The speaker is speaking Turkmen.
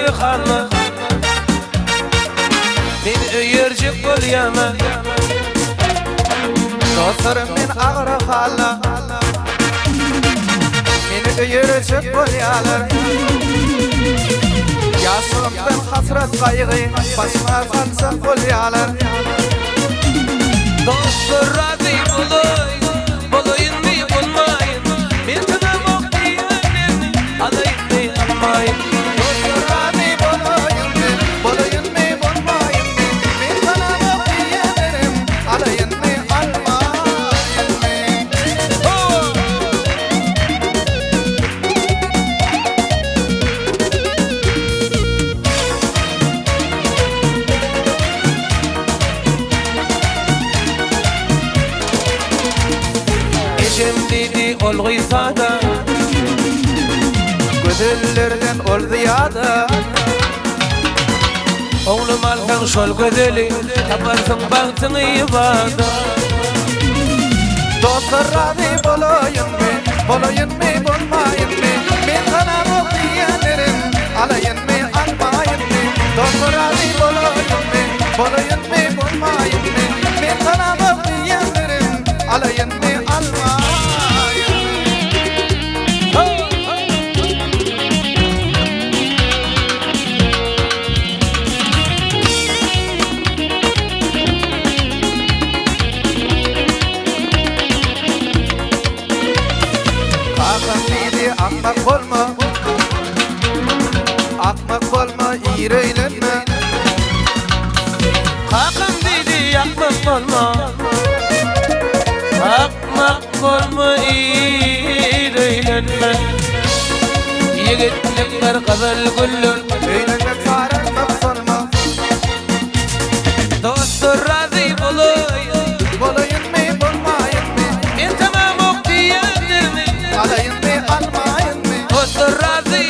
agyr halla. Meni öýerjek bolýarlar. Dostlarym men agyr halla. Meni öýerjek bolýarlar. Ýaşlygymdan hasrat gaýgy başyma saljak bolýarlar. Dostlar razy bolaý, bolaýynmy bolmaýyn. Men tanamok diýenlerini alaýynmy almaýyn. Dostlar razy bolaýynmy, bolaýynmy bolmaýynmy. Men tanamok diýenlerim alaýynmy almaýynmy. Ejem diýdi ol gysada. Gözellerden ol zyýada. Oglum alsaň şol gözeli, taparsyň bagtyňy bada. Dostlar razy bolaýynmy, bolaýynmy, bolmaýynmy? Men tanamok diýenlerim, alaýynmy, almaýynmy? Dostlar razy bolaýynmy, bolaýynmy, bolmaýynmy? Men tanamok diýenlerim, alaýynmy, almaýynmy? Kakam diýdi akmak bolma, akmak bolma ir öýlenme. Kakam diýdi akmak bolma, akmak bolma ir öýlenme. Ýigitlik bir gyzyl güldür. Öýlenmek sararmak solma. Dostlar razy bolaýyn. Bolaýynmy bolmaýynmy? Men tamamok diýenlermi. Alaýynmy almaýynmy? Dostlar razy.